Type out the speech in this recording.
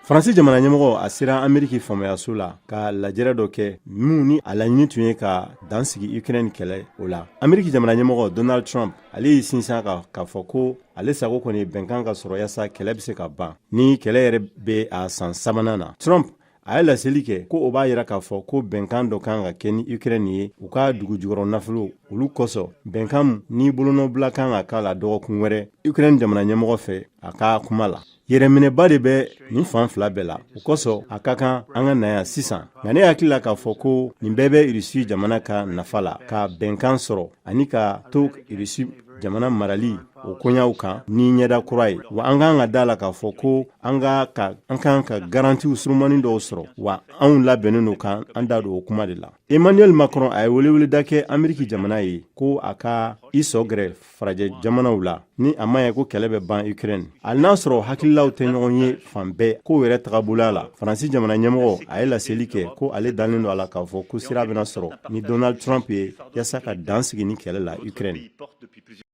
Faransi jamana ɲɛmɔgɔ a sera Ameriki faamayaso la ka lajɛrɛ dɔ kɛ min ni a laɲini tun ye ka dan sigi Ukraine kɛlɛ o la. Ameriki jamana ɲɛmɔgɔ Donald Trump, ale y'i sinsin a kan k'a fɔ ko ale sago kɔni ye bɛnkan ka sɔrɔ yaasa kɛlɛ bɛ se ka ban ni kɛlɛ yɛrɛ bɛ a san sabanan na. Trump a ye laseli kɛ ko o b'a yira k'a fɔ ko bɛnkan dɔ kan ka kɛ ni Ukraine ye u ka dugu jukɔrɔ nafolo olu kosɔn, bɛnkan ni bolonɔbila kan ka k'a la dɔgɔkun wɛrɛ Ukraine jamana ɲɛmɔgɔ fɛ. A ka kuma la, yɛrɛminɛba de bɛ nin fan fila bɛɛ la, o kosɔn a ka kan an ka na yan sisan. Nka ne hakili la k'a fɔ ko nin bɛɛ bɛ Irisi jamana ka nafa la ka bɛnkan sɔrɔ ani ka to Irisi jamana marali o koɲaw kan ni ɲɛda kura ye. Wa an kan ka da la k'a fɔ ko an kan ka garantiw surumani dɔw sɔrɔ, wa anw labɛnnen don kan an da don o kuma de la. Emmanuel Macron a ye weleweleda kɛ Ameriki jamana ye ko a ka i sɔ gɛrɛ farajɛ jamanaw la ni a ma ye ko kɛlɛ bɛ ban Ukraine. Hali n'a sɔrɔ hakililaw tɛ ɲɔgɔn ye fan bɛɛ kow yɛrɛ tagaboloya la, Faransi jamana ɲɛmɔgɔ a ye laseli kɛ ko ale dalen don a la k'a fɔ ko sira bɛna sɔrɔ ni Donald Trump ye yaasa ka dan sigi ni kɛlɛ la Ukraine.